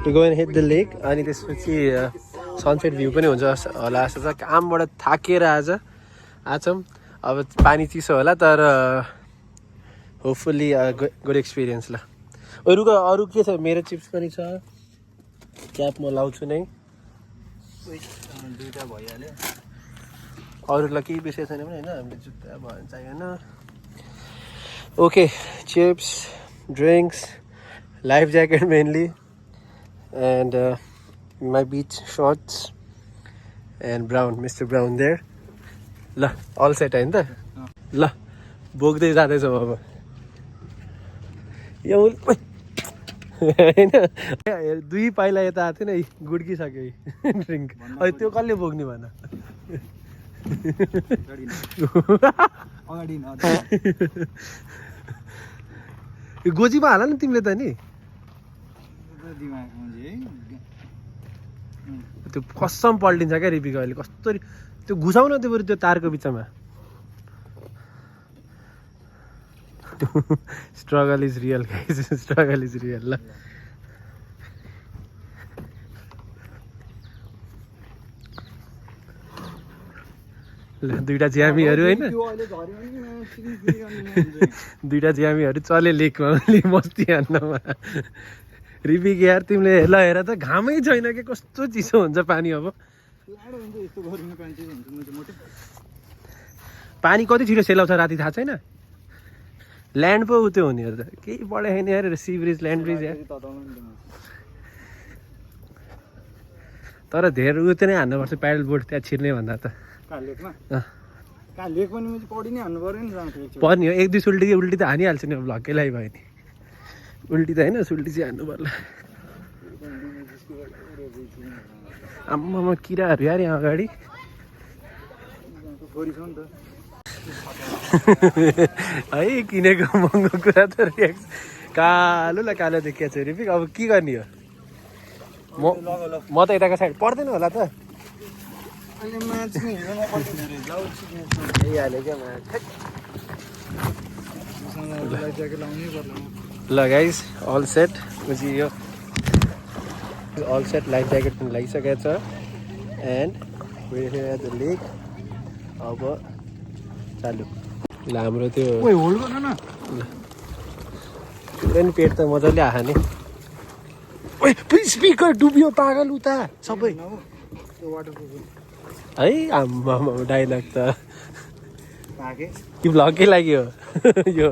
We go and hit the lake अनि त्यसपछि sunset view पनि हुन्छ होला जस्तो छ। कामबाट थाकेर आछौँ। अब पानी चिसो होला तर होपफुल्ली गुड एक्सपिरियन्स ल। अरू के छ? मेरो चिप्स पनि छ। क्याप म लाउँछु नै। दुईटा भइहाल्यो। अरूलाई केही विषय छैन भने होइन, हामीले जुत्ता भयो भने चाहिएन। Okay, chips, drinks, life jacket mainly, and my beach shorts and Mr. Brown there. ल all set हैन त? ल बोक्दै जाँदैछौँ अब। यो हैन 2 पाइला यता आएको थिएन गुड्किसक्यो ड्रिङ्क। अहिले त्यो कसले बोक्ने भन? गोजीमा हाल न तिमीले त नि। त्यो कसम पल्टिन्छ क्या रिपीको अहिले कस्तो त्यो घुसाउन त्यो बरु त्यो तारको बिचमा। Struggle is real guys, struggle is real. ल दुईटा ज्यामीहरू होइन, दुईटा ज्यामीहरू चले लेकमा मस्ती हान्नमा। रिपिक यार तिमीले ल हेर त घामै छैन कि कस्तो चिसो हुन्छ पानी। अब पानी कति छिटो सेलाउँछ राति थाहा छैन। ल्यान्ड पो उत्यो हुने त केही बढे छैन यार। सी ब्रिज, ल्यान्ड ब्रिज यार। तर धेरै उयो नै हान्नुपर्छ प्याडल बोट त्यहाँ छिर्ने भन्दा त। पर्ने हो 1-2 उल्टी त हानिहाल्छ नि। अब भ्लगकै भयो नि उल्टी त होइन, सुल्टी चाहिँ हान्नु पर्ला। आम्मामा किराहरू यार यहाँ अगाडि। है किनेको महँगो कुरा त रियाक्स कालो ल कालो देखिया छ रिपिक। अब के गर्ने हो? म त यताको साइड पर्दैन होला त। ल गाइस अल सेट यो अल सेट लाइफ ज्याकेट पनि लागिसकेको छ। एन्ड द लेक अब चालु। ल हाम्रो त्यो पुरै पेट त मजाले आहा नि। स्पिकर डुब्यो पागल उता सबै है। आम्मा डाइलग त यो भ्लगकै लागि हो। यो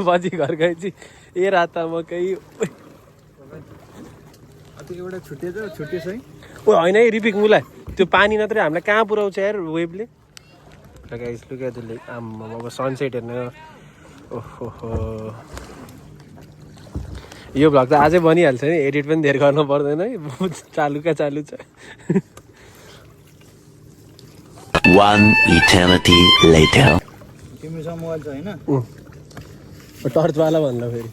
पछि घर गएपछि ए राता मकै एउटा छुट्टिएछ है। ओ होइन है रिपिक मुलाई त्यो पानी नत्रै हामीलाई कहाँ पुऱ्याउँछ यार वेभले। गाइस लुक एट द लेक। आम्मा अब सनसेट हेर्नु। ओहो यो भ्लग त आजै बनिहाल्छ नि, एडिट पनि धेरै गर्नु पर्दैन है। चालुका चालु छ। One eternity later. तिमीसँग मोबाइल छ हैन? टर्चवाला भन्ला फेरि।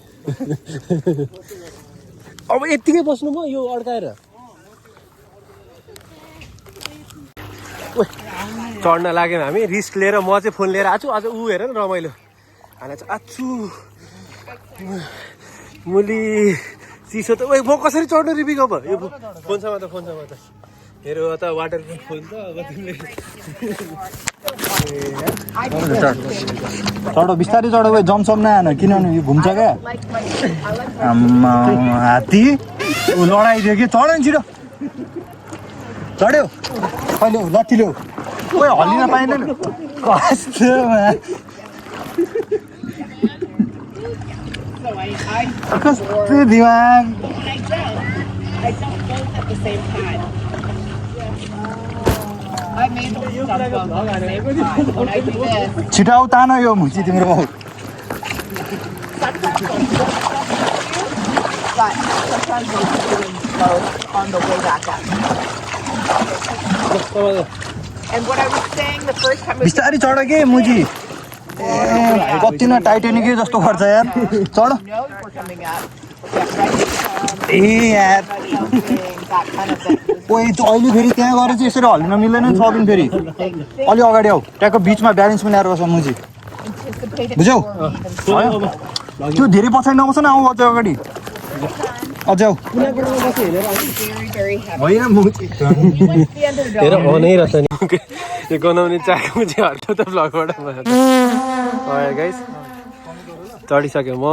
अब यतिकै बस्नु म यो अड्काएर। चढ्न लाग्यौँ हामी रिस्क लिएर। म चाहिँ फोन लिएर आछु। अझ ऊ हेर न रमाइलो हाना चाहिँ आछु मुली चिसो त। म कसरी चढ्नु रिपिक अब? यो फोनसँग त मेरो त वाटरप्रुफ फोन त। अब तिमीले चढो बिस्तारै चढो भाइ, जमसम नआएन किनभने यो घुम्छ क्या। आम्मा हात्ती ऊ लडाइदियो कि। चढ नि छिटो। चढ्यो कहिले लट्ठी ल्याऊ। ओए हल्लिन पाइँदैन कस्तो दिमाग। छिटाउ तान यो मुची तिम्रो बाउ। बिस्तारै चढ के मुजी। कति न टाइटेनिकै जस्तो गर्छ यार। चढ ए यार। ओइ अहिले फेरि त्यहाँ गएर चाहिँ यसरी हल्लिन मिल्दैन नि सबिन। फेरि अलि अगाडि आऊ, ट्याक्क बिचमा ब्यालेन्स मिलाएर बस मुजी। बुझ्यौ? त्यो धेरै पछाडि नबस न, आऊ अझ अगाडि। अझै आऊ कुना कुनामा बस्यो हेरेर Very, very heavy. होइन म We went to the end of the हेर dome. अनै रहेछ नि यो गनाउने चाकु चाहिँ हल्छ त भ्लगबाट गाइस चढिसक्यो म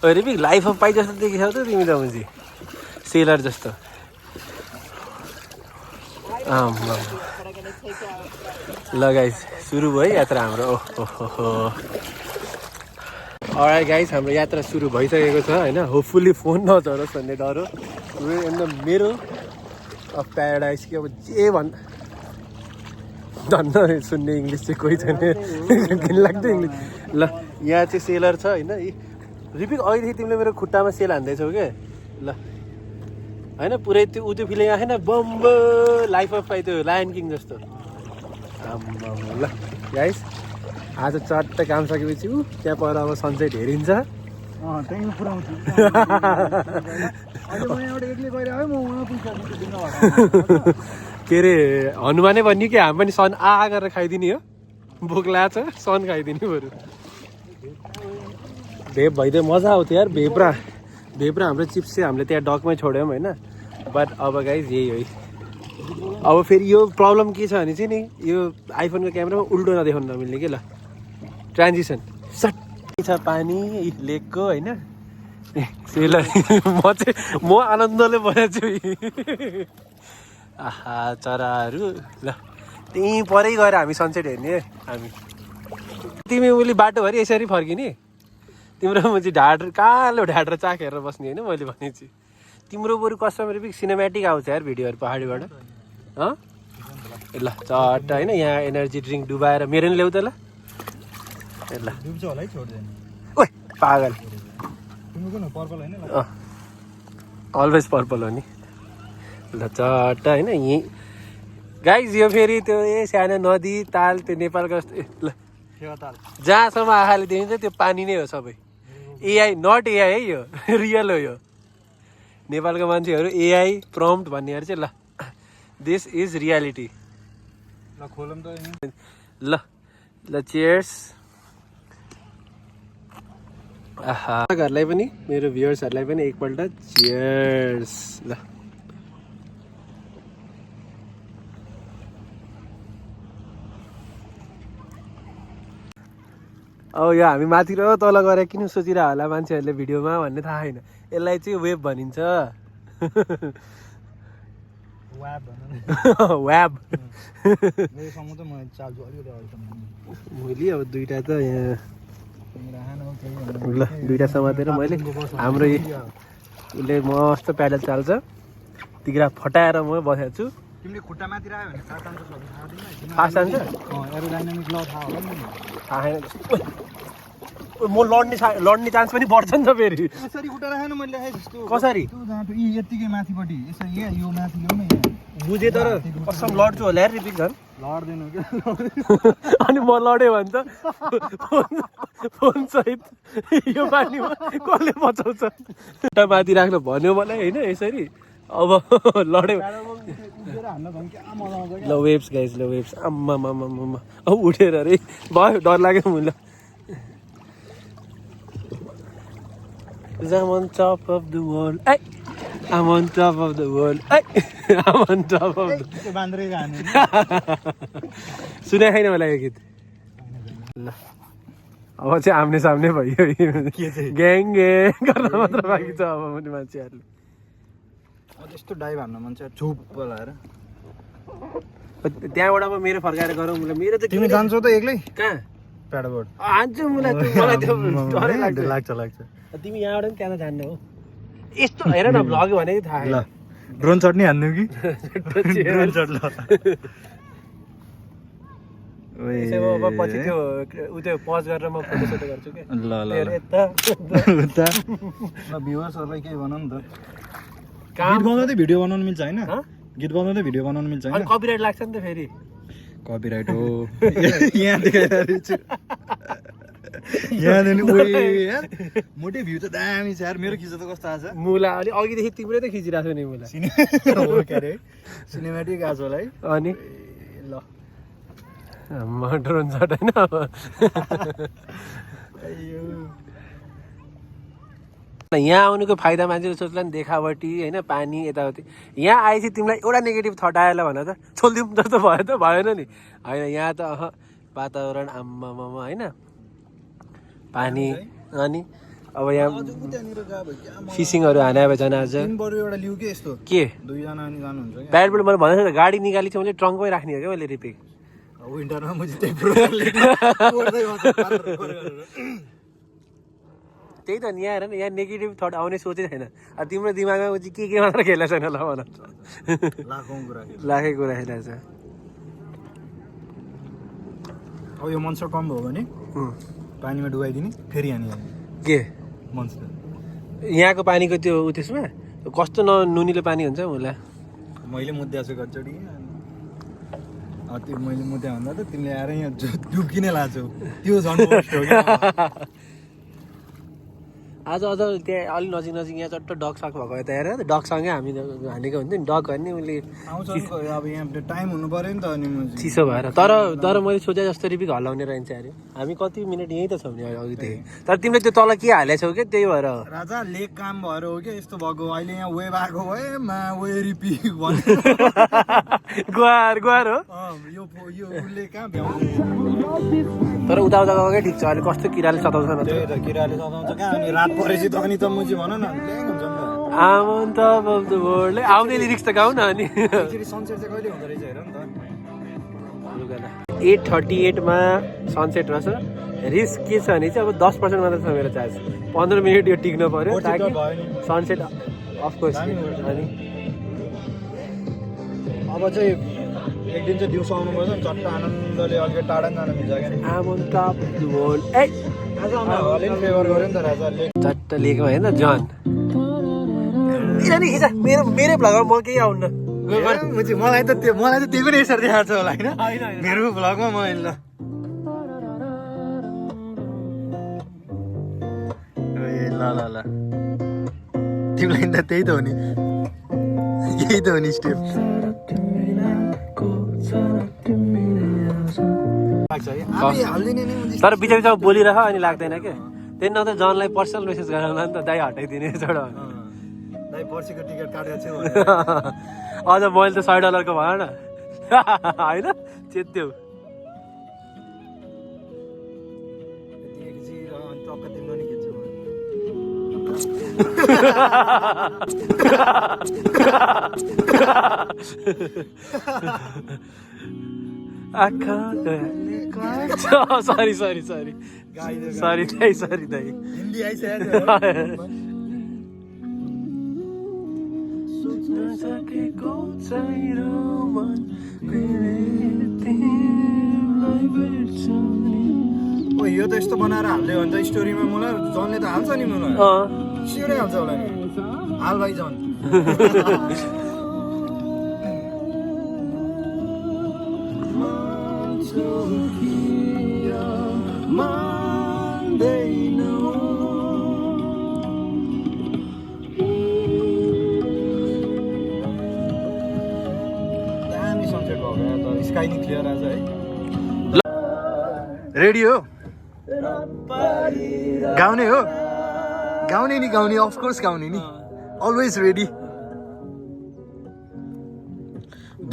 अरे बि लाइफ अफ पाइ जस्तो देखिसक्यो त तिमी त मुजी सेलर जस्तो ल गाइस सुरु भयो यात्रा हाम्रो ओहो अलराइट गाइस हाम्रो यात्रा सुरु भइसकेको छ होइन होपफुल्ली फोन नझरोस् भन्ने डर हो मेरो अफ प्याराडाइज कि अब जे धन्न सुन्ने इङ्ग्लिस चाहिँ कोही छैन घिनलाग्दो इङ्ग्लिस ल यहाँ चाहिँ सेलर छ होइन रिपिक अहिलेदेखि तिमीले मेरो खुट्टामा सेल हान्दैछौ क्या ल होइन पुरै त्यो उ त्यो फिलिङ आएन बम्ब लाइफ अफ पाइ त्यो लायन किङ जस्तो ल गाइस आज चट्ट काम सकेपछि त्यहाँ पर अब सनसेट हेरिन्छ त्यहीँ पुऱ्याउँछु के अरे हनुमानै भन्यो कि हामी पनि सन आ गरेर खाइदिने हो भोक लाग्छ सन खाइदिने बरु भेप भइदियो मजा आउँथ्यो यार भेप र हाम्रो चिप्स चाहिँ हामीले त्यहाँ डकमै छोड्यौँ होइन बट अब गाइज यही हो अब फेरि यो प्रब्लम के छ भने चाहिँ नि यो आइफोनको क्यामेरामा उल्टो नदेखाउनु नमिल्ने कि ल ट्रान्जिसन सट्टी छ पानी लेकको होइन सेलर म आनन्दले बनाएको छु आहा चराहरू ल त्यहीँ परै गएर हामी सनसेट हेर्ने हामी तिमी उसले बाटोभरि यसरी फर्किने तिम्रो म चाहिँ ढाड कालो ढाड र चाक हेरेर बस्ने होइन मैले भनेपछि तिम्रो बरु कस्टमर पनि सिनेमेटिक आउँछ यार भिडियोहरू पहाडीबाट ल चट्ट होइन यहाँ एनर्जी ड्रिङ्क डुबाएर मेरो नि ल्याउ त ल ल ओ पागल अलवेज पर्पल हो नि ल चट्ट होइन यहीँ गाइज यो फेरि त्यो सानो नदी ताल त्यो नेपालको ल जहाँसम्म आँखाले देखिन्छ त्यो पानी नै हो सबै एआई नट एआई है यो रियल हो यो नेपालको मान्छेहरू एआई प्रम्प्ट भन्नेहरू चाहिँ ल दिस इज रियालिटी ल ल चियर्स आहा घरलाई पनि मेरो भ्युअर्सहरूलाई पनि एकपल्ट चियर्स ल अब यो हामी माथि र तल गएर किन सोचिरह होला मान्छेहरूले भिडियोमा भन्ने थाहा छैन यसलाई चाहिँ वेब भनिन्छ वेब मैले अब दुइटा त यहाँ ल दुइटा समातेर मैले हाम्रो उसले मस्त प्याडल चाल्छ तिग्रा फटाएर म बसेको छु तिमीले खुट्टा माथि राख्यो भने फास्ट जान्छ एरोडाइनामिक ल थाहा होला नि थाहा छैन म लड्ने चान्स पनि बढ्छ नि त फेरि यसरी खुट्टा राखेन मैले देखाएँ जस्तो कसरी यत्तिकै माथिपट्टि यसरी यो माथि ल्याउ न यहाँ बुझेँ तर कसम लड्छु होला यार रिपिक झन् लड्दैन क्या अनि म लड्यो भने त फोन सहित यो पानीमा कसले बचाउँछ खुट्टा माथि राख्नु भन्यो मलाई होइन यसरी अब लड्यो ल वेब्स गाइज ल वेब्स आम्मा अब उठेर अरे भयो डर लाग्यो मलाई I'm on top of the world. Hey, I'm on top of the world. Hey, I'm on top of the. सुने छैन मलाई यो गीत ल अब चाहिँ आम्ने सामने भयो ग्याङ ग्याङ गर्न मात्र बाँकी छ अब पनि मान्छेहरूले यस्तो डाइभ हान्न मन छ झुप बोलाएर त्यहाँबाट अब मेरो फर्काएर गरौँ मेरो त तिमी जान्छौ त एक्लै कहाँ प्याडबोर्ड हान्छु मलाई त्यो डरै लाग्छ तिमी यहाँबाट पनि त्यहाँ जान्ने हो यस्तो हेर न भ्लग भनेको थाहा ल ड्रोन शट नि हान्नु कि ड्रोन शट ल पछि त्यो उ त्यो पज गरेर म फोटो सोटो गर्छु के ल ल यता ल भ्युअर्सहरुलाई केही भन नि त गीत बनाउँदै भिडियो बनाउन मिल्छ हैन गीत बनाउँदै भिडियो बनाउन मिल्छ हैन अनि कपिराइट लाग्छ नि त फेरि कपिराइट हो यहाँ देखाइरहेको छु यहाँ देन ओए यार मोटे भ्यू त दामी छ यार मेरो खिच्दा त कस्तो आछ मुला अलि अघिदेखि तिम्रै त खिचिरहेको छु नि मुला हो के अरे सिनेमेटिक आछ होला है अनि ल म ड्रोन शट हैन अब अय्यो यहाँ आउनुको फाइदा मान्छेले सोच्ला नि देखावटी होइन पानी यताउति यहाँ आएपछि तिमीलाई एउटा नेगेटिभ थट आएला भन त छोडिदिउँ जस्तो भयो त भएन नि होइन यहाँ त वातावरण आम्मामा होइन पानी अनि अब यहाँ फिसिङहरू हाने भए झन् आज के ब्याडबाट मैले भनेको त गाडी निकाली चाहिँ मैले ट्रङ्कमै राख्ने हो क्या मैले रिपिक त्यही त नि यहाँ हेर न यहाँ नेगेटिभ थट आउने सोचै छैन तिम्रो दिमागमा के मात्र खेलेको छैन ल भन लाखै कुरा खेलेको छ अब यो मन्स्टर कम भयो भने पानीमा डुबाइदिने फेरि हानी के मन्स्टर यहाँको पानीको त्यो त्यसमा कस्तो नुनिलो पानी हुन्छ उसलाई मैले मुद्दा छु कचोडी त्यो मैले मुद्दा भन्दा त तिमीले आएर यहाँ डुब्किनै लान्छौ त्यो झन् वर्स्ट हो क्या आज अझ त्यहाँ अलिक नजिक यहाँ चट्ट डग साग भएको यता हेर डगसँगै हामी हानेको हुन्थ्यो नि डग हान्ने उसले आउँछ अब यहाँ टाइम हुनु पऱ्यो नि त अनि चिसो भएर तर मैले सोचे जस्तो रिपिक हल्लाउने रहन्छ अरे हामी कति मिनट यहीँ त छौँ नि अघि त्यही तर तिमीले त्यो तल के हालेछौ क्या त्यही भएर राजा लेक काम भएर हो क्या यस्तो भएको अहिले यहाँ वेब आएको भए मा वे रिपिक गुहार हो यो उसले कहाँ भ्याउँछ तर उता गएकै ठिक छ अहिले कस्तो किराले सताउँछ न किराले सताउँछ कहाँ अनि रात परेपछि त अनि त मुजी भन न हुन्छ नि आमन त बोर्डले आउने लिरिक्स त गाउँ न अनि सनसेट चाहिँ कहिले हुँदो रहेछ हेर नि त 8:38 सनसेट रहेछ रिस्क के छ भने चाहिँ अब 10% मात्र छ मेरो चार्ज 15 मिनट यो टिक्नु पर्यो ताकि सनसेट अफकोर्स अनि अब चाहिँ एक दिन चाहिँ दिउँसो आउनुपर्छ नि चट्ट आनन्दले अलिकति टाढा जान मिल्छ क्या आमन टप द वर्ल्ड ए आज हामीले फेभर गर्यो नि त राजाले चट्ट लिएको होइन जन किन खिचा मेरै भ्लगमा म केही आउन्न मलाई त त्यो पनि यसरी देखाएको छ होला होइन मेरो भ्लगमा म ल ल तिमीलाई त त्यही त हो नि यही त हो नि स्टेप तर बिच बिचमा बोलिरह अनि लाग्दैन क्या त्यही न त जनलाई पर्सनल मेसेज गरेर नि त दाइ हटाइदिने छोड दाइ पर्सिको टिकट काटेको छु अझ मैले त $100 को भएन होइन चेत्यो सरी दाइ हिन्दी आइसक्यो यो त यस्तो बनाएर हाल्यो भने त स्टोरीमा मलाई जनले त हाल्छ नि मलाई सिधै हाल्छ होला नि हाल भाइ जन दामी सनसेट भयो त स्काई नि क्लियर आज है रेडी हो गाउने हो गाउने नि अफकोर्स गाउने नि अलवेज रेडी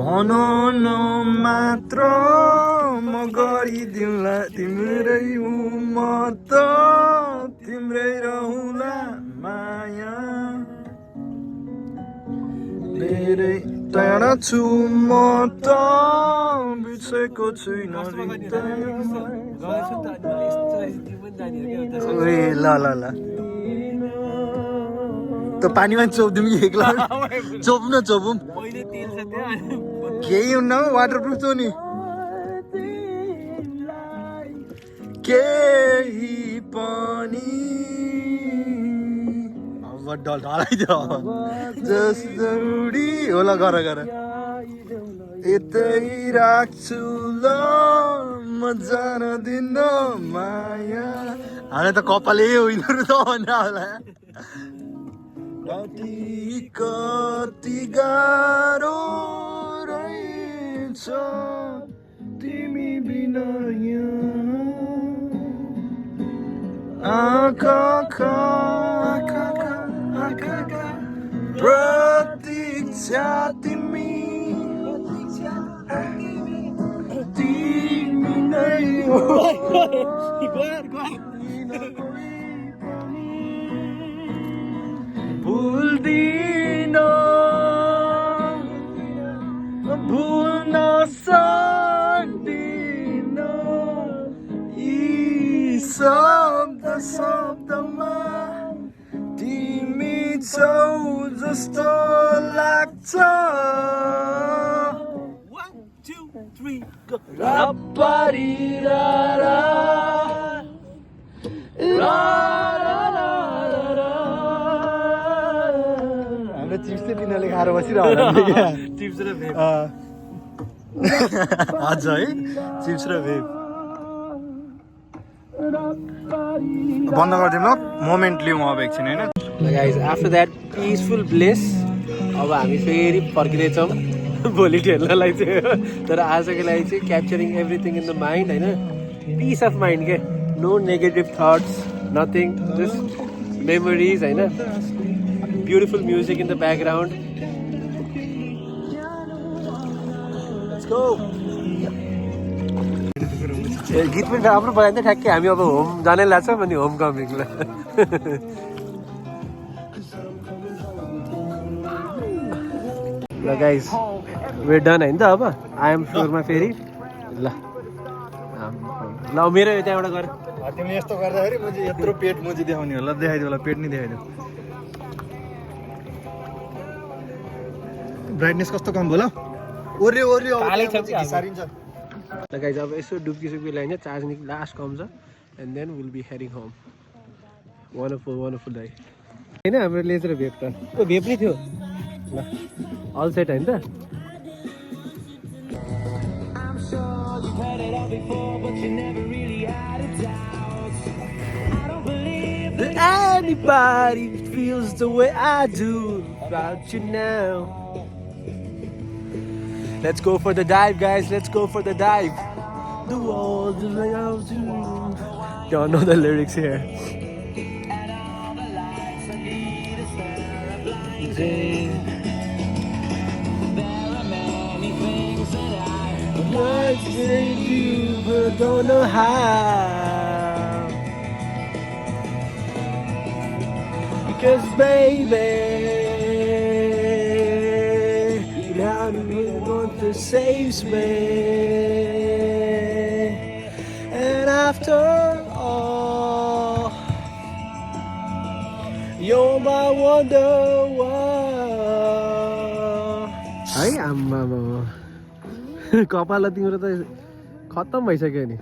भन न मात्र म गरिदिउँला तिम्रै म त तिम्रै रहँला माया धेरै टाढा छु म त बिर्सेको छुइनँ ल त पानीमा चोप्दिउँ कि एक्ला चोपौँ केही हुन्न वाटर प्रुफ छ नि केही पनि ढलाइदियो जस्तो उडी होला गर यतै राख्छु ल म जान दिन माया हाले त कपालै होइन र त भन्दा होला कति गाह्रो रहेछ तिमी बिना आँखा आँखाका प्रतीक्षा तिमी नै हो भुल्दिन भुल्न सक्दिन यी शब्दमा तिमी छौ जस्तो लाग्छ 1 2 3 go रापारिरारा हाम्रो चिप्सले पिनाले खाएर बसिरहेको चिप्स र भेप अझ है चिप्स र भेप बन्द गरिदिउँ ल मोमेन्ट लिउँ अब एकछिन होइन guys after that peaceful place अब हामी फेरि फर्किँदैछौँ भोलि ठेल्नलाई चाहिँ तर आजको लागि चाहिँ capturing everything in the mind होइन पिस अफ माइन्ड के no negative thoughts nothing just memories होइन beautiful music in the background गीत पनि राम्रो बनाइदियो ठ्याक्कै हामी अब होम जानै लाग्छौँ अनि होम कमिङलाई ल गाइज वेयर डन होइन त अब आइएम फ्लोरमा फेरि ल ल मेरो त्यहाँबाट गर तिमीले यस्तो गर्दाखेरि म चाहिँ यत्रो पेट म चाहिँ देखाउने होला देखाइदियो होला पेट नै देखाइदियो ब्राइटनेस कस्तो कम भयो ल ओर्यो सारिन्छ ल गाइज अब यसो डुब्की सुब्की लगाइन्छ चार्जिङ लास्ट कम छ and then will be heading home wonderful दाइ होइन हाम्रो लेज र भेप त भेप नै थियो ल अल सेट होइन त That anybody feels the way I do about you now. Let's go for the dive, guys. Let's go for the dive. The world is like out. Don't know the lyrics here. I'd say you, but don't know how. Because baby, without you going to save me. And after all, you're my wonderwall. Hi, आम्मा कपाल तिम्रो त खत्तम भइसक्यो नि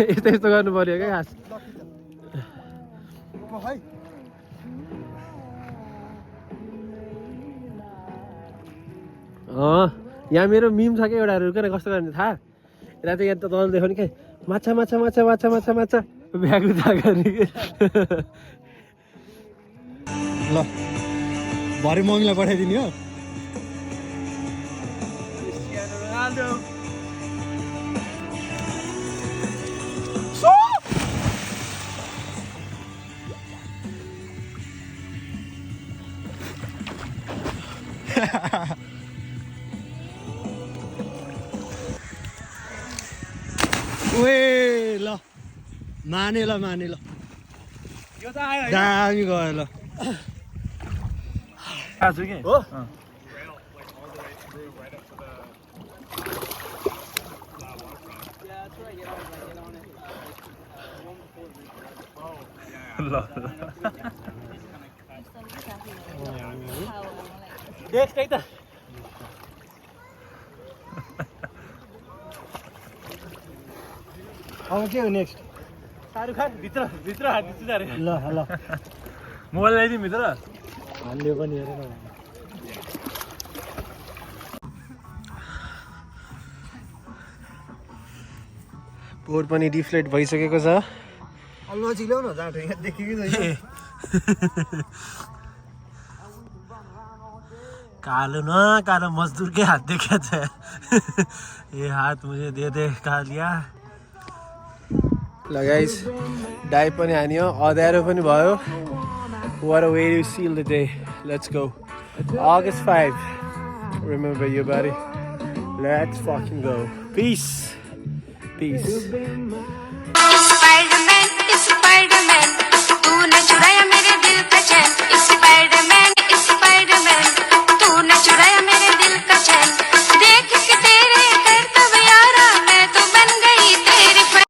यस्तो गर्नु पर्यो क्या खास यहाँ मेरो मिम छ क्या एउटा रुकेर कस्तो गर्ने थाहा यता त यहाँ त तल देखाउने क्या माछा माछा माछा माछा माछा माछा भ्यागु गर्ने ल भरे मम्मीलाई पठाइदिने हो ल माने ल यो त आयो दामी गयो ल आज के हो ल देख कही त अब के हो नेक्स्ट शाहरुख खान भित्र हालिदिन्छ अरे ल मोबाइल ल्याइदिउँ भित्र हाल्यो पनि हेरेर बोर्ड पनि डिफ्लेट भइसकेको छ अलमा चिल्याउ न जाँट यहाँ देखेकै छैन कालो न कालो मजदूर के हाथ देखा था ये हाथ मुझे दे दे कालिया ल गाइस डाइभ पनि हान्यो अँध्यारो पनि भयो what a way to seal the day let's go August 5 remember your buddy let's fucking go peace Spiderman तूने चुराया मेरे दिल का चैन